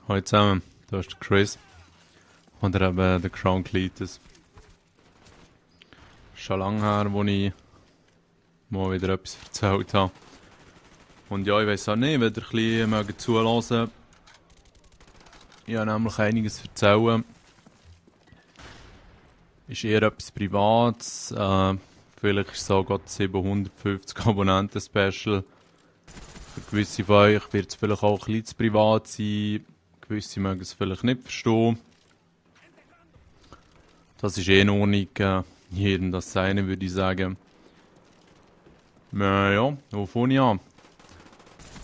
Hallo zusammen, da ist der Chris. Oder eben der Crown Cletus. Schon lange her, wo ich mal wieder etwas erzählt habe. Und ja, ich weiss auch nicht, wenn ihr ein bisschen zuhören mögt. Ich habe nämlich einiges zu erzählen. Ist eher etwas Privates. Vielleicht ist es auch gerade 750 Abonnenten-Special. Für gewisse von euch wird es vielleicht auch ein bisschen zu privat sein. Gewisse mögen es vielleicht nicht verstehen. Das ist eh in Ordnung. Jedem das Seine, würde ich sagen. Ja, wo fange ich an?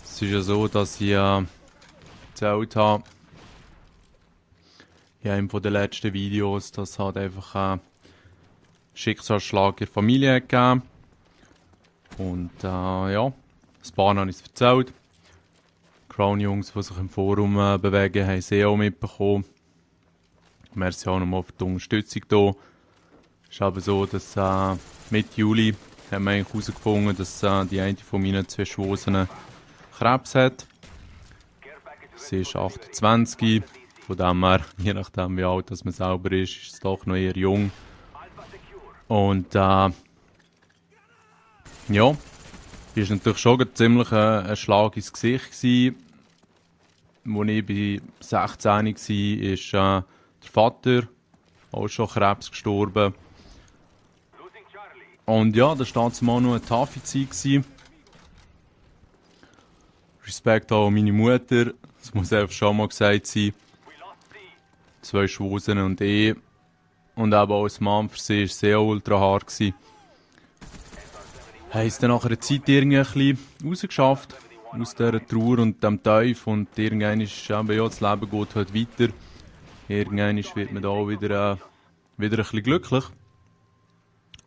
Es ist ja so, dass ich erzählt habe, in einem der letzten Videos, dass es halt einfach einen Schicksalsschlag in der Familie gegeben. Und ja, ein paar habe ich es erzählt. Crown-Jungs, die sich im Forum bewegen, haben es eh auch mitbekommen. Merci auch nochmal für die Unterstützung hier. Es ist aber so, dass Mitte Juli haben wir eigentlich herausgefunden, dass die eine von meinen zwei Schwächen Krebs hat. Sie ist 28, von dem her, je nachdem wie alt man selber ist es doch noch eher jung. Und ja, ist natürlich schon ziemlich ein Schlag ins Gesicht gewesen. Als ich bei 16 war, ist der Vater auch schon Krebs gestorben. Und ja, das war damals noch eine taffe Zeit gewesen. Respekt auch an meine Mutter, das muss einfach schon mal gesagt sein. 2 Schwusen und ich. Und eben auch als Mann für sie war es sehr ultra hart gewesen. Haben es dann nach einer Zeit irgendwie ein bisschen rausgeschafft. Aus dieser Trauer und dem Teufel. Und irgendwann ist eben, ja, das Leben geht halt weiter. Irgendwann wird man da auch wieder ein bisschen glücklich.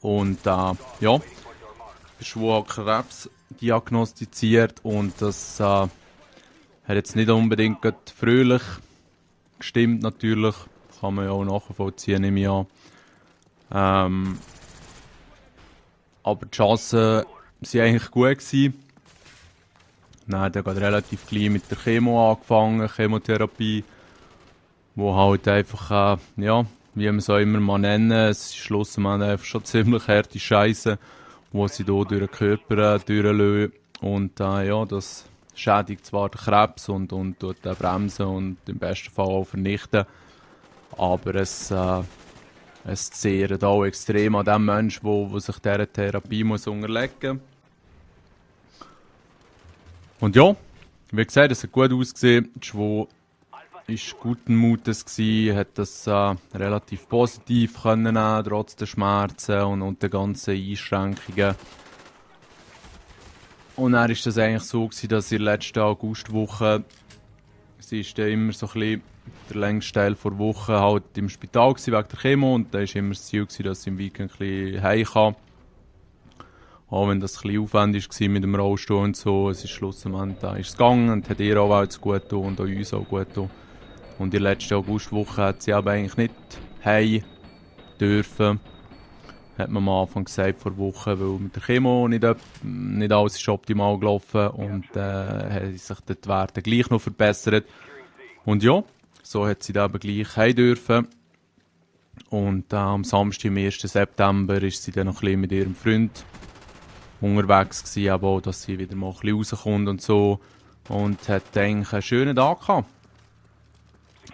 Und ja, der Schwur hat Krebs diagnostiziert und das hat jetzt nicht unbedingt fröhlich gestimmt natürlich. Kann man ja auch nachvollziehen, nehme ich an. Aber die Chancen waren eigentlich gut gewesen. Dann hat er relativ gleich mit der Chemo angefangen, Chemotherapie, wo halt einfach, ja, wie man es auch immer mal nennen, es ist schlussendlich einfach schon ziemlich harte Scheiße, die sie hier durch den Körper durchlösen. Und ja, das schädigt zwar den Krebs und tut den bremsen und im besten Fall auch vernichten, aber es zehrt auch extrem an dem Menschen, der sich dieser Therapie muss unterlegen muss. Und ja, wie gesagt, es hat gut ausgesehen. Die Schwur war guten Mutes, hat das relativ positiv können nehmen, trotz der Schmerzen und der ganzen Einschränkungen. Und dann war das eigentlich so, dass in der letzten Augustwoche, sie ist dann immer so ein bisschen der längste Teil der Woche halt im Spital wegen der Chemo, und da war immer das Ziel, dass sie im Weekend ein bisschen heim kann. Auch wenn das ein bisschen aufwendig war mit dem Rollstuhl und so, es ist schlussendlich ist es gegangen und hat ihr auch gut getan und auch uns auch gut getan. Und in der letzten Augustwoche hat sie aber eigentlich nicht heim dürfen. Hat man am Anfang gesagt vor Wochen, weil mit der Chemo nicht alles ist optimal gelaufen und haben sich die Werte gleich noch verbessert. Und ja, so hat sie dann aber gleich heim dürfen. Und am Samstag, am 1. September, ist sie dann noch ein bisschen mit ihrem Freund unterwegs gewesen, aber auch, dass sie wieder mal ein bisschen rauskommt und so. Und hat eigentlich einen schönen Tag gehabt.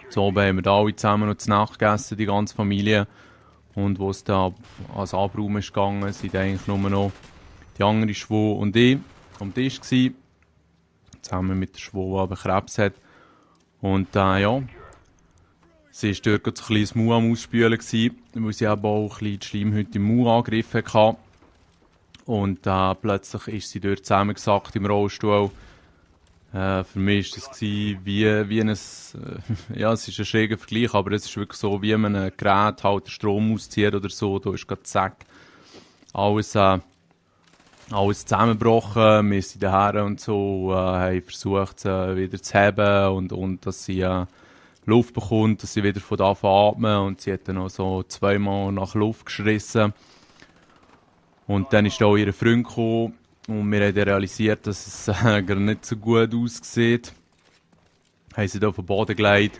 So oben haben wir da alle zusammen noch zu Nacht gegessen, die ganze Familie. Und wo es dann ans Abraum ist gegangen, sind eigentlich nur noch die andere Schwur und ich am Tisch gewesen. Zusammen mit der Schwur, die aber Krebs hat. Und ja, sie war dort ein kleines Mau am Ausspülen gewesen, weil sie eben auch ein bisschen die Schleimhäute im Mau angegriffen hatte. Und plötzlich ist sie dort zusammengesackt im Rollstuhl. Für mich war das wie ein, ja, es ist ein schräger Vergleich, aber es ist wirklich so, wie man ein Gerät halt den Strom auszieht oder so, da ist gerade zack, alles zusammengebrochen, wir sind daher und so, haben versucht, sie wieder zu heben und dass sie Luft bekommt, dass sie wieder von da atmen, und sie hat dann auch so 2-mal nach Luft geschrissen. Und dann ist auch ihr Freund gekommen und wir haben dann realisiert, dass es gerade nicht so gut aussieht. haben sie da auf den Boden gelegt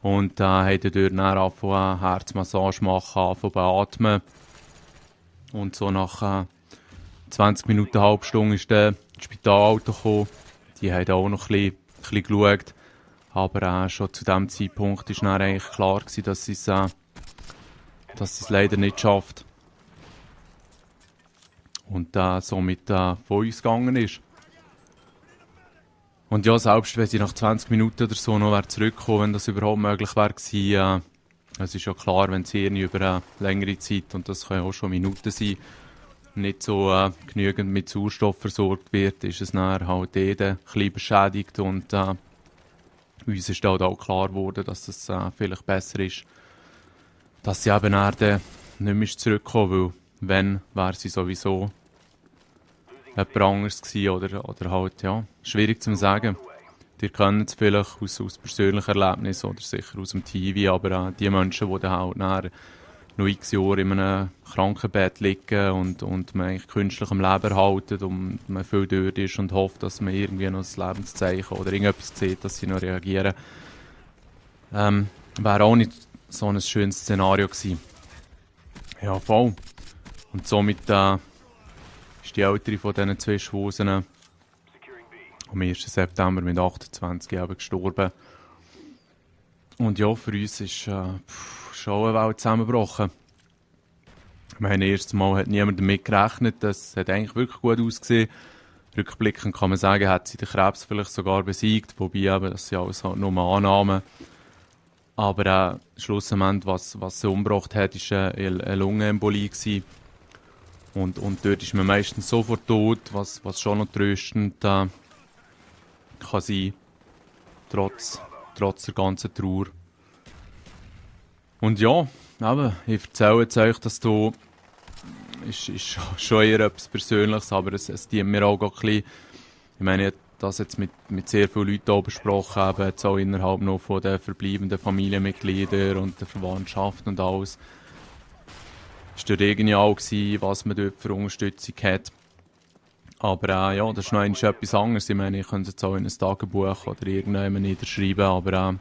und haben dort dann angefangen, Herzmassage machen, angefangen beatmen. Und so nach 20 Minuten, eine halbe Stunde ist dann das Spitalauto gekommen. Die haben auch noch ein bisschen geschaut. Aber schon zu diesem Zeitpunkt war dann eigentlich klar gewesen, dass sie es leider nicht schafft. Und somit von uns gegangen ist. Und ja, selbst wenn sie nach 20 Minuten oder so noch zurückgekommen, wenn das überhaupt möglich wäre gewesen, es ist ja klar, wenn sie irgendwie über eine längere Zeit, und das können auch schon Minuten sein, nicht so genügend mit Sauerstoff versorgt wird, ist es dann halt ein bisschen beschädigt. Und uns ist halt auch klar geworden, dass es vielleicht besser ist, dass sie eben dann nicht mehr zurückkommen, weil wenn, wäre sie sowieso jemand anderes gewesen oder halt, ja, schwierig zu sagen. Ihr kennt es vielleicht aus persönlichen Erlebnissen oder sicher aus dem TV, aber die Menschen, die dann halt dann noch x Jahre in einem Krankenbett liegen und man eigentlich künstlich am Leben erhalten und man viel dort ist und hofft, dass man irgendwie noch das Lebenszeichen oder irgendetwas sieht, dass sie noch reagieren, wäre auch nicht so ein schönes Szenario gewesen. Ja, voll. Und somit ist die ältere von diesen zwei Schwusen am 1. September mit 28 Jahren gestorben. Und ja, für uns ist schon eine Welt zusammengebrochen. Das erste Mal hat niemand damit gerechnet. Das hat eigentlich wirklich gut ausgesehen. Rückblickend kann man sagen, hat sie den Krebs vielleicht sogar besiegt. Wobei eben, das sind alles halt nur Annahmen. Aber schlussendlich, was sie umgebracht hat, war eine Lungenembolie gewesen. Und dort ist man meistens sofort tot, was schon noch tröstend kann sein, trotz der ganzen Trauer. Und ja, eben, ich erzähle jetzt euch, dass du ist schon eher etwas Persönliches, aber es dient mir auch ein bisschen. Ich meine, ich habe das jetzt mit sehr vielen Leuten auch besprochen, eben jetzt auch innerhalb noch von den verbleibenden Familienmitgliedern und der Verwandtschaft und alles. Es war dort genial, was man dort für Unterstützung hat. Aber ja, das ist noch etwas anderes. Ich meine, ich könnte es jetzt auch in ein Tagebuch oder irgendjemand niederschreiben, aber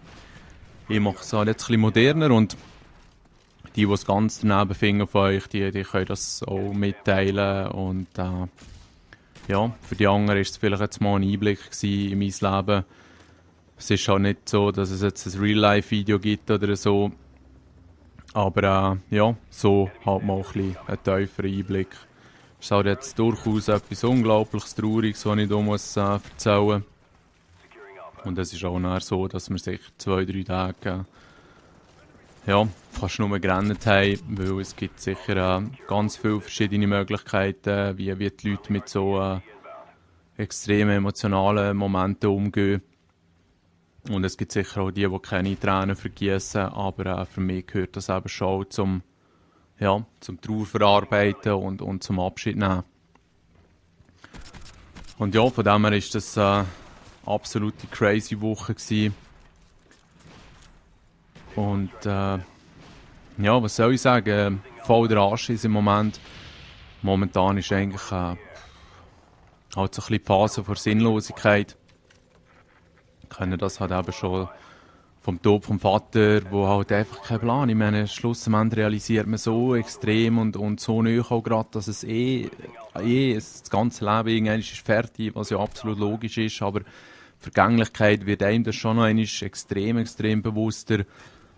ich mache es halt jetzt ein bisschen moderner und die es ganz daneben finden von euch, die können das auch mitteilen und ja, für die anderen war es vielleicht jetzt mal ein Einblick in mein Leben. Es ist auch nicht so, dass es jetzt ein Real-Life-Video gibt oder so, aber ja, so halt mal ein tieferen Einblick. Es ist halt jetzt durchaus etwas Unglaubliches, Trauriges, was ich hier erzählen muss. Und es ist auch nachher so, dass wir sich 2-3 Tage ja, fast nur gerannt haben, weil es gibt sicher ganz viele verschiedene Möglichkeiten, wie die Leute mit so extremen emotionalen Momenten umgehen. Und es gibt sicher auch die keine Tränen vergießen, aber für mich gehört das eben schon zum Trauer verarbeiten und zum Abschied nehmen. Und ja, von dem her war das eine absolute crazy Woche gewesen. Und ja, was soll ich sagen? Voll der Arsch ist im Moment. Momentan ist eigentlich halt so ein bisschen die Phase der Sinnlosigkeit. Wir kennen das halt eben schon vom Tod vom Vater, wo halt einfach kein Plan. Ich meine, schlussendlich realisiert man so extrem und so nahe auch gerade, dass es das ganze Leben irgendwann ist fertig, was ja absolut logisch ist, aber Vergänglichkeit wird einem das schon noch extrem, extrem bewusster.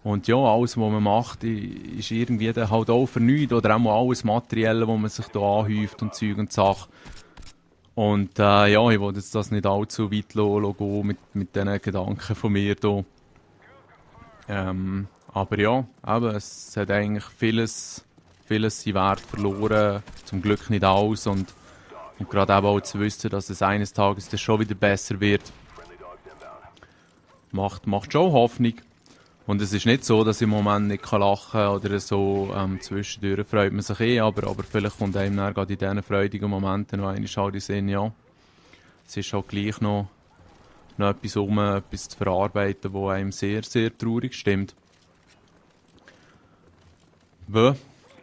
Und ja, alles, was man macht, ist irgendwie dann halt auch für nichts. Oder auch alles Materielle, wo man sich da anhäuft und Zeug und Sachen. Und ja, ich will jetzt das nicht allzu weit gehen mit diesen Gedanken von mir hier. Aber ja, eben, es hat eigentlich vieles seinen Wert verloren. Zum Glück nicht alles. Und gerade eben auch zu wissen, dass es eines Tages dann schon wieder besser wird, macht schon Hoffnung. Und es ist nicht so, dass ich im Moment nicht lachen kann oder so. Zwischendurch freut man sich aber vielleicht kommt einem dann gerade in diesen freudigen Momenten noch einmal in den Sinn, ja, es ist halt gleich noch etwas etwas zu verarbeiten, das einem sehr, sehr traurig stimmt.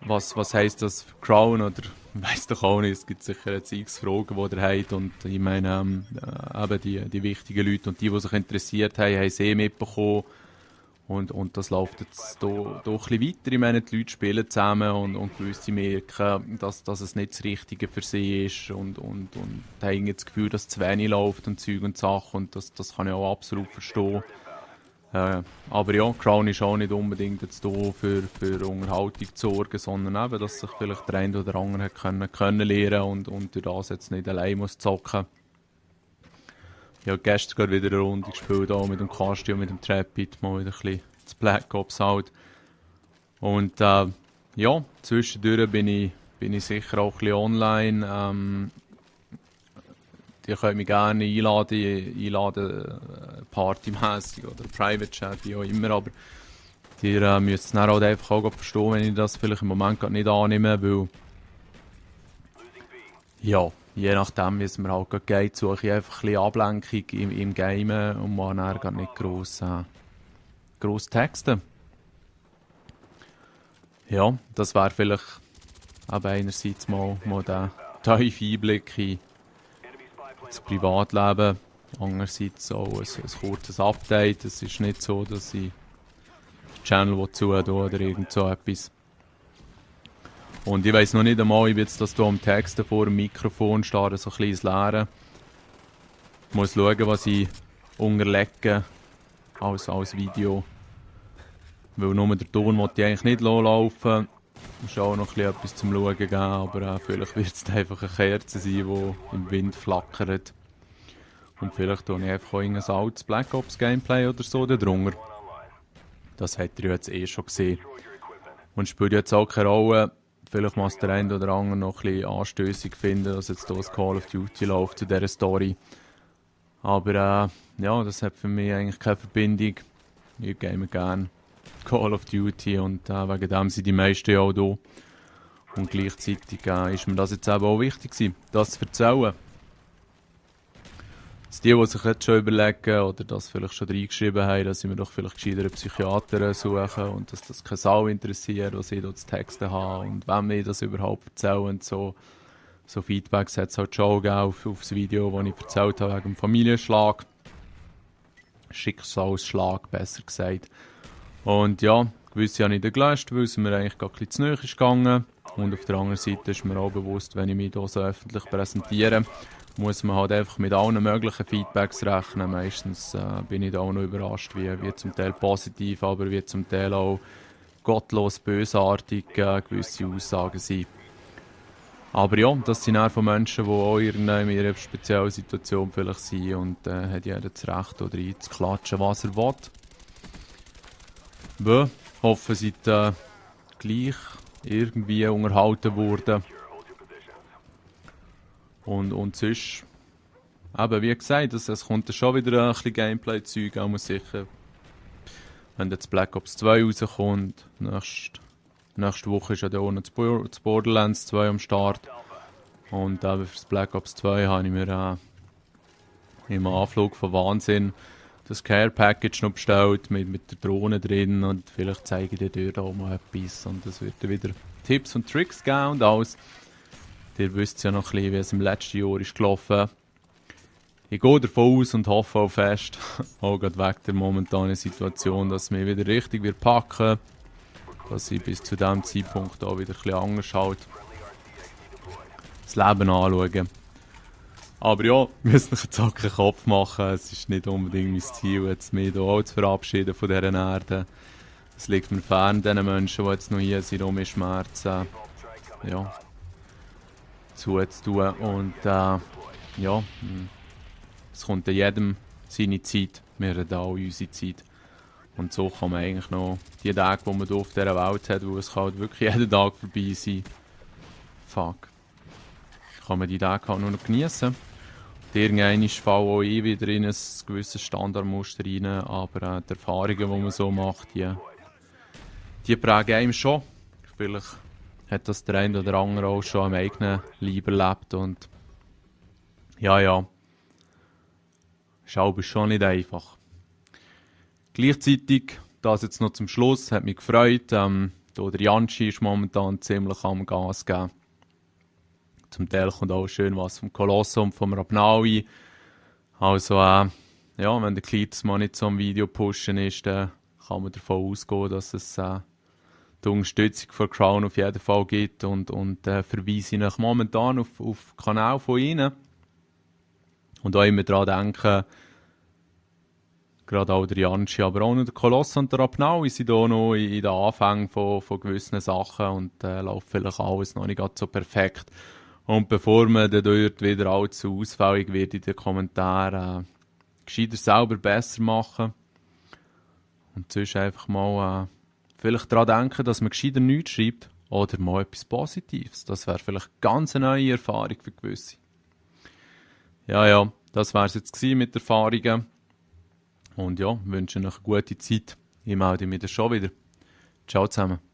was heisst das für Crown oder weiss doch auch nicht, es gibt sicher jetzt x Fragen, die ihr habt und ich meine, eben die wichtigen Leute und die sich interessiert haben, haben es mitbekommen und das läuft jetzt hier ein bisschen weiter. Ich meine, die Leute spielen zusammen und gewisse merken, dass es nicht das Richtige für sie ist und haben das Gefühl, dass zu wenig läuft und Zeug und Sachen und das kann ich auch absolut verstehen. Aber ja, Crown ist auch nicht unbedingt jetzt hier für Unterhaltung zu sorgen, sondern eben, dass sich vielleicht der eine oder andere hat können lernen und durch das jetzt nicht allein muss zocken. Ich habe gestern gerade wieder eine Runde gespielt, auch mit dem Kasti und mit dem Trapit, mal wieder ein bisschen das Black Ops halt. Und ja, zwischendurch bin ich sicher auch ein bisschen online. Ihr könnt mich gerne einladen partymässig oder Private Chat, wie auch immer, aber ihr müsst es dann halt einfach auch verstehen, wenn ich das vielleicht im Moment gerade nicht annehme, weil ja, je nachdem, wie es mir halt gerade geht, suche ich einfach ein bisschen Ablenkung im Gamen und mache dann gar nicht gross Texte. Ja, das wäre vielleicht aber einerseits mal der tiefe Einblick in das Privatleben, andererseits auch ein kurzes Update. Es ist nicht so, dass ich den Channel zutue oder irgend so etwas. Und ich weiss noch nicht einmal, ich bin jetzt das hier am Texten vor dem Mikrofon stehe, so ein kleines Leeren. Ich muss schauen, was ich unterlege als Video. Weil nur der Ton wollte ich eigentlich nicht laufen. Es muss auch noch etwas zum Schauen geben, aber vielleicht wird es einfach eine Kerze sein, die im Wind flackert. Und vielleicht tue ich einfach auch ein altes Black Ops Gameplay oder so darunter. Das habt ihr jetzt schon gesehen. Und spielt jetzt auch keine Rolle. Vielleicht muss der eine oder andere noch ein bisschen anstössig finden, dass jetzt hier das Call of Duty läuft zu dieser Story. Aber ja, das hat für mich eigentlich keine Verbindung. Ich game gerne Call of Duty und wegen dem sind die meisten ja auch da. Und gleichzeitig ist mir das jetzt eben auch wichtig gewesen, das zu erzählen. Dass die sich jetzt schon überlegen oder das vielleicht schon reingeschrieben haben, dass ich mir doch vielleicht gescheiter einen Psychiater suchen und dass das keine Sau interessiert, was ich da zu Texten habe und wenn mir das überhaupt erzählen und so. So Feedbacks hat es halt schon gegeben auf das Video, das ich erzählt habe wegen dem Familienschlag. Schicksalsschlag, besser gesagt. Und ja, gewisse habe ich dann gelöscht, weil es mir eigentlich gar ein bisschen zu nahe ist gegangen. Und auf der anderen Seite ist mir auch bewusst, wenn ich mich hier so öffentlich präsentiere, muss man halt einfach mit allen möglichen Feedbacks rechnen. Meistens bin ich da auch noch überrascht, wie zum Teil positiv, aber wie zum Teil auch gottlos bösartig gewisse Aussagen sind. Aber ja, das sind auch von Menschen, die auch in ihrer speziellen Situation vielleicht sind und hat jeder das Recht, oder zu klatschen, was er will. Wir hoffen, ihr seid gleich irgendwie unterhalten worden. Und sonst, eben wie gesagt, es kommt schon wieder ein bisschen Gameplay-Zeug, auch mal sicher. Wenn jetzt Black Ops 2 rauskommt, nächste Woche ist ja da auch noch das Borderlands 2 am Start. Und eben für das Black Ops 2 habe ich mir im Anflug von Wahnsinn das Care Package noch bestellt mit der Drohne drin und vielleicht zeige ich dir dort auch mal etwas und es wird dann wieder Tipps und Tricks geben und alles. Ihr wisst ja noch ein bisschen, wie es im letzten Jahr ist gelaufen. Ich gehe davon aus und hoffe auch fest, auch gerade wegen der momentanen Situation, dass es mich wieder richtig wird packen, dass ich bis zu diesem Zeitpunkt auch wieder ein bisschen anders halt das Leben anschauen. Aber ja, wir müssen jetzt auch keinen Kopf machen. Es ist nicht unbedingt mein Ziel, jetzt mich hier auch zu verabschieden von dieser Erde. Es liegt mir fern, den Menschen, die jetzt noch hier sind, um Schmerzen zuzutun. Und ja, es kommt an jedem seine Zeit. Wir haben auch unsere Zeit. Und so kann man eigentlich noch die Tage, die man hier auf dieser Welt hat, wo es halt wirklich jeden Tag vorbei sein. Fuck. Kann man die Tage halt nur noch genießen. Irgendwann falle auch ich wieder in ein gewisses Standardmuster rein, aber die Erfahrungen, die man so macht, die prägen einem schon. Vielleicht hat das der eine oder andere auch schon am eigenen Leib erlebt und ja, ist aber schon nicht einfach. Gleichzeitig, das jetzt noch zum Schluss, hat mich gefreut, Der Janschi ist momentan ziemlich am Gas geben. Zum Teil kommt auch schön was vom Colosso und vom Rapnaui. Also, ja, wenn der Klitus mal nicht so am Video pushen ist, dann kann man davon ausgehen, dass es die Unterstützung von Crown auf jeden Fall gibt. Und verweise ich momentan auf den Kanal von ihnen. Und auch immer daran denken, gerade auch der Janschi, aber auch noch der Colosso und der Rapnaui sind hier noch in den Anfängen von gewissen Sachen und läuft vielleicht alles noch nicht ganz so perfekt. Und bevor man dann dort wieder allzu ausfällig wird in den Kommentaren, gescheiter selber besser machen. Und sonst einfach mal vielleicht daran denken, dass man gescheiter nichts schreibt oder mal etwas Positives. Das wäre vielleicht ganz eine neue Erfahrung für gewisse. Ja, das wäre es jetzt mit Erfahrungen. Und ja, wünsche euch eine gute Zeit. Ich melde mich dann schon wieder. Ciao zusammen.